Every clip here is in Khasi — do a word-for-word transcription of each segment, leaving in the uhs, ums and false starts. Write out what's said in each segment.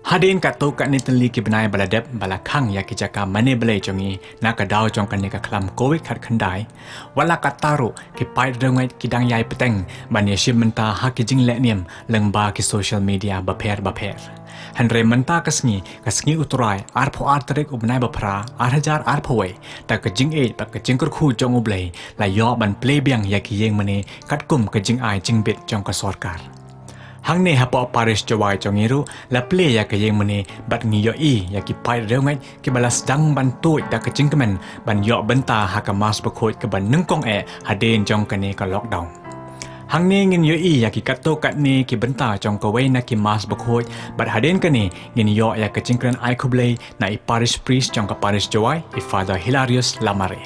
Hadien katto katne tylli ki bnai ba la dep ba la khang ïa ki jaka mane blei jong ngi na ka daw jong kane ka khlam Covid khatkhyndai, wat la katta ruh ki paid riewngeit ki dang ïai bteng ban ïashim bynta ha ki jingleh niam lyngba ki social media bapher bapher. Hynrei mynta ka sngi, ka sngi U Trai, arphew ar tarik u bnai ba phra, ar hajar arphew wei, da ka jingïeit bad ka jingkyrkhu jong U Blei, la ïoh ban plie biang ïa ki ïing mane katkum ka jingai jingbit jong ka sorkar. Hangne hapoh parish Jowai jong ngi ruh la plie ïa ka ïing mane bad ngi ïohi ïa ki paid riewngeit kiba la sdang ban tuid da ka jingkmen ban ïoh bynta ha ka mass bakhuid kaba nyngkong eh hadien jong kane ka lockdown. Hangne ngin ïohi ïa ki katto katne ki bynta jong kawei na ki mass bakhuid bad hadien kane ngin ïoh ïa ka jingkren ai khublei na i parish priest jong ka parish Jowai, i Father Hilarius Lamare.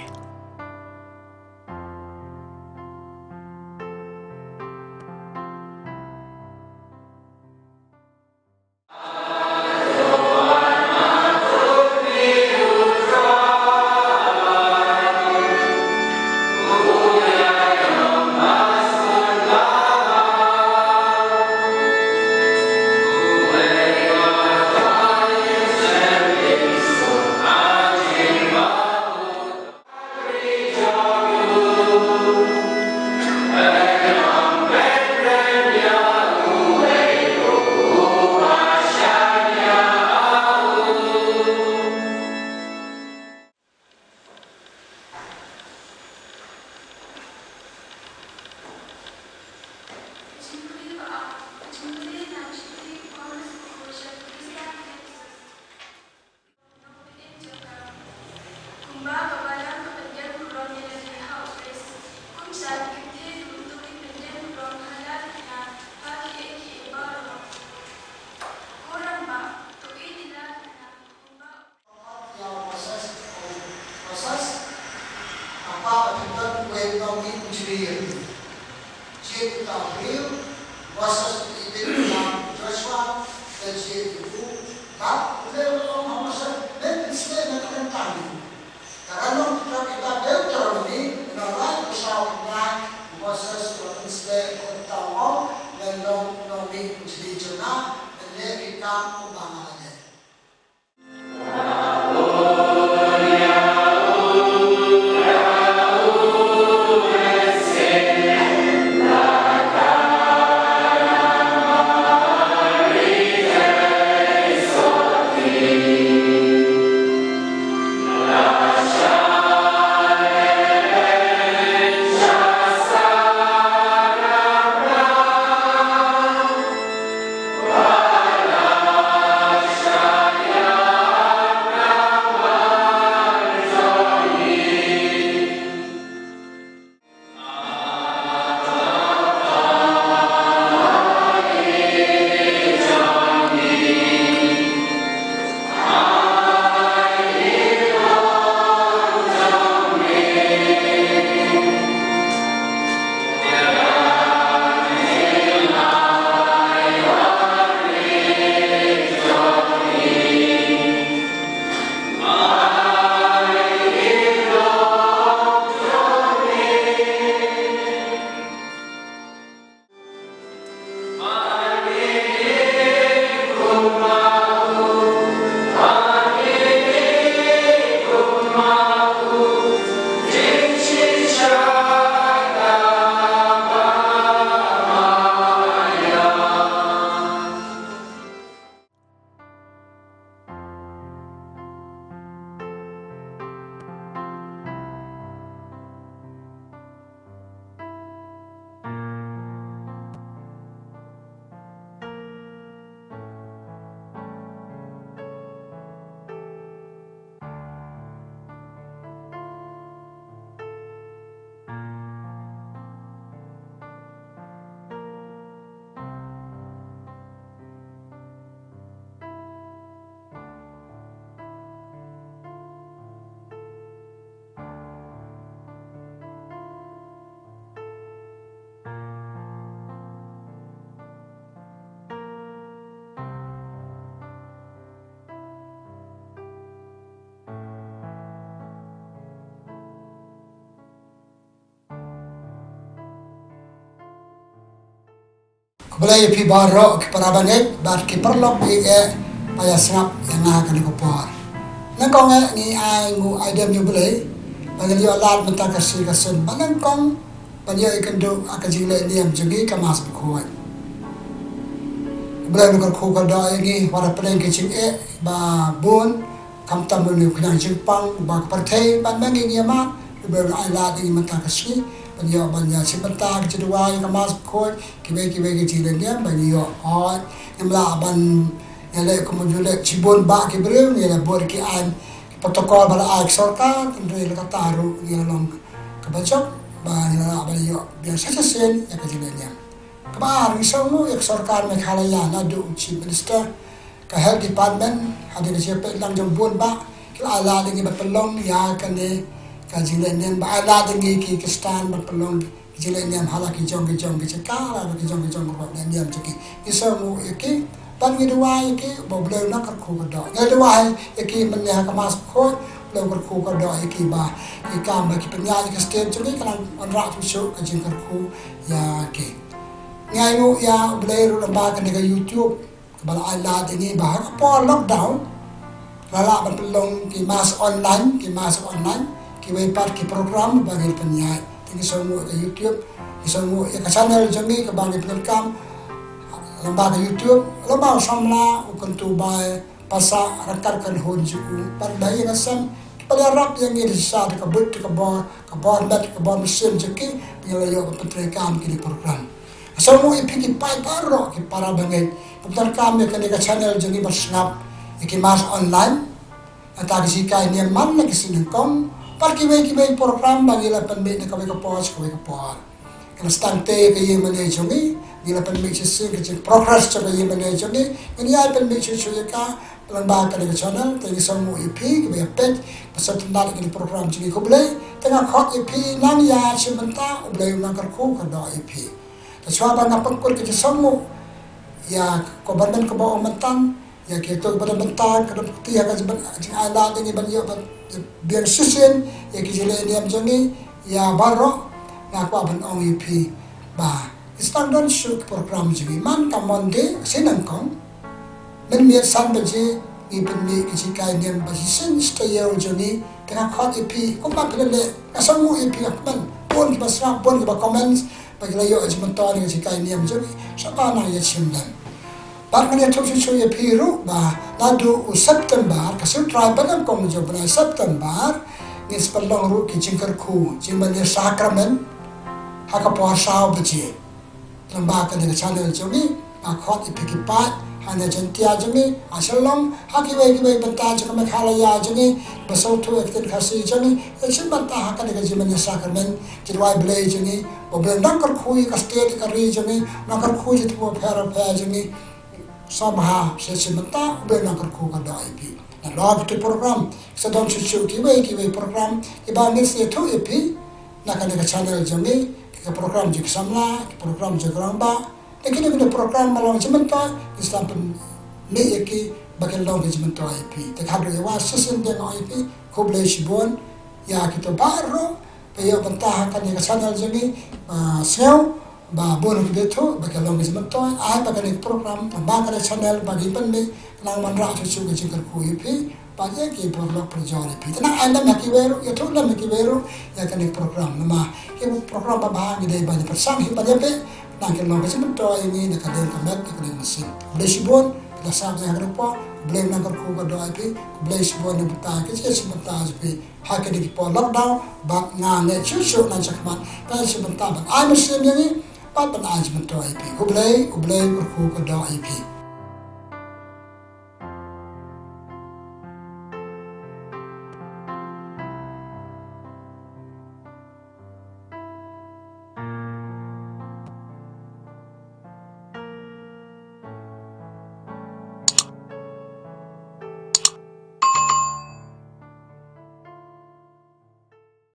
Ïa u Moses, u Moses, kata ka pyndonkam u nongmihmyntri. Jied kita u briew, Moses u ibit ïa u Joshua, te jied ïa u, bad u Blei u ong ha u Moses, men pynsngewbha na ka bynta jong ngi. Ka ranong kita, kita Deuteronomi, na lai ka saw, na u Moses u la pynsngewbha na ka bynta u ong, men long u nongmihmyntri jong nga, men leh ki kam kumba nga la leh. Khublei ïa phi baroh ki para bangeit bad ki paralok, eh, Ba ïa sngap ïa nga ha kane ka por. Nyngkong eh ngi ai nguh ai dem ïa U Blei ba ngi la ïoh lad mynta ka sngi ka sien ba nyngkong ban ïoh ïakynduh ha ka jingleh niam jong ngi ka Mass Bakhuid. U Blei un kyrkhu kyrdoh ïa ngi wat hapdeng ki jingeh ba bun, khamtam u khñiang jingpang ba ka pyrthei ban ma ngi ngi ïa mad. U Blei un ai lad ïa ngi mynta ka sngi ban ïoh ban ïa shim bynta ka jingduwai ka Mass Bakhuid, kiwei kiwei ki jingleh niam ba ngi ïoh. Hooid, ngim lah ban ïa leh kum u ju leh shibun bah ki briew, ngi la bud ki aiñ, ki protocol ba la ai ka sorkar, hynrei la katta ruh ngi la long kaba jop ba ngi la lah ban ïoh biang shisien ïa ka jingleh niam. Kaba ar, ngi sngewnguh ïa ka sorkar Meghalaya naduh u Chief Minister, ka Health Department, hadien ka jingpeit lang jong bun bah, ki la ai lad ïa ngi ban pynlong ïa kane ka jingleh niam, ba ai lad ïa ngi ki, ki stand ban pynlong jingleh niam ha la ki jong ki jong ki jaka, ha la ki jong ki jong ki rukom leh niam jong ki. Ngi sngewnguh ïa ki, bad ngi duwai ïa ki ba U Blei un nang kyrkhu kyrdoh. Ngi duwai ïa ki mynne ha ka Mass Bakhuid, U Blei un kyrkhu kyrdoh ïa ki ba ki kam ba ki pynïaid ïa ka state jong ngi kan nang wanrah shuh shuh ka jingkyrkhu ïa ki. Ngi ainguh ïa U Blei ruh lyngba kane ka YouTube, kaba la ai lad ïa ngi ba ha ka por lockdown la lah ban pynlong ki mass online, ki mass online, kiwei pat ki program ba ngi pynïaid. Te ngi sngewnguh ïa ka YouTube, ngi sngewnguh ïa ka channel jong ngi kaba ngi pyndonkam lyngba ka YouTube, lyngba u samla u kyntu bai Passah ryngkat ka kynhun jong u, bad ba ïa nga sem ki pynïarap ïa ngi da shisha da ka buit, da ka bor, ka bor met, ka bor mynsiem jong ki, ba ngi la ïoh ban pyntreikam kine ki program. Nga sngewnguh ïa phi ki paid baroh, ki para bangeit, ki pyndonkam ïa kane ka channel jong ngi ban sngap ïa ki mass online. Nangta ki jinghikai niam man la ki sngi nyngkong bad kiwei kiwei program ba ngi la pynmih na kawei ka por sha kawei ka por. Kan sdang te ka ïingmane jong ngi, ngi la pynmih shisien ka jing progress jong ka ïingmane jong ngi, ngi ïa pynmih shuh shuh ïa ka lyngba kane ka channel. Te ngi sngewnguh ïa phi kiba ïa peit, ba sngewtynnat ïa kine ki program jong ngi, khublei. Te nga khot ïa phi nang ïa shim bynta, U Blei un nang kyrkhu kyrdoh ïa phi. Te shuwa ba nga pynkut ka jingsngewnguh ïa ka Government kaba ong mynta, ïa kito kiba don bynta, ka don kti ha ka jing, jing ai lad ïa ngi ban ïoh ban biang shisien ïa ki jingleh niam jong ngi, ïa baroh, nga kwah ban ong ïa phi ba ngi sdang don shuh ki program jong ngi man ka Monday, sngi nyngkong, mynmiet san baje ngi pynmih ki jinghikai niam ba shisien shi taïew jong ngi. Te nga khot ïa phi kumba phi la leh, nga sngewnguh ïa phi, nga kmen bun kiba sngap, bun kiba comments, ba ki la ïoh jingmyntoi na ka jinghikai niam jong ngi, sngewbha nang ïa shim lem. Bad ngan ïathuh shuh shuh ïa phi ruh ba naduh u September, ka Sngi U Trai ba nyngkong jong u bnai September, ngin sa pynlong ruh ki jingkyrkhu jingmane sakramen ha ka por saw baje. Lyngba kane ka channel jong ngi, nga khot ïa phi ki paid ha na Jaintia jong ngi, ha Shillong, ha kiwei kiwei bynta jong ka Meghalaya jong ngi, ba sngewthuh ïa ka ktien Khasi jong ngi, ïa shim bynta ha kane ka jingmane sakramen, jingduwai Blei jong ngi, ba U Blei un nang kyrkhu ïa ka state, ïa ka ri jong ngi, nang kyrkhu ïa ki jingtbit bapher bapher jong ngi. Sngewbha sa shim bynta, U Blei un nang kyrkhu kyrdoh ïa phi. Nalor kito ki program, sa don shuh shuh kiwei kiwei program kiba ngin sa ïathuh ïa phi na kane ka channel jong ngi, ki program jong ki samla, ki program jong ki rangbah, da kino kino program ba long jingmyntoi, ngin sa pynmih ïa ki ba kin long ka jingmyntoi ïa phi. Te ka haduh ïa wat shisien te nga ong ïa phi, khublei shibun ïa kito baroh ba ïoh bynta ha kane ka channel jong ngi, ba sngew ba bun ki ba ïathuh ba ka long ka jingmyntoi, ai ba kane ka program, ba kane ka channel ba ngi pynmih, nang wanrah shuh shuh ka jingkyrkhu ïa phi, ba ïa ki paralok parajor ïa phi. Te nang ai lem ha kiwei ruh, ïathuh lem ha kiwei ruh ïa kane ka program. Namar ki program ba bha ngi dei ban ïa pyrshang hi ban ïa peit, nang kin long ka jingmyntoi ïa ngi na ka liang ka met, na ka liang ka mynsiem. Khublei shibun, phi la sngap ïa kane ka por, U Blei un nang kyrkhu kyrdoh ïa phi, khublei shibun na ka bynta ka jingïashim bynta jong phi ha kine ki por lockdown, bad nga ngeit shuh shuh nang shakhmat ban ïashim bynta ban ai mynsiem ïa ngi, bad ban ai jingmyntoi ïa phi. Khublei, U Blei un kyrkhu kyrdoh ïa phi.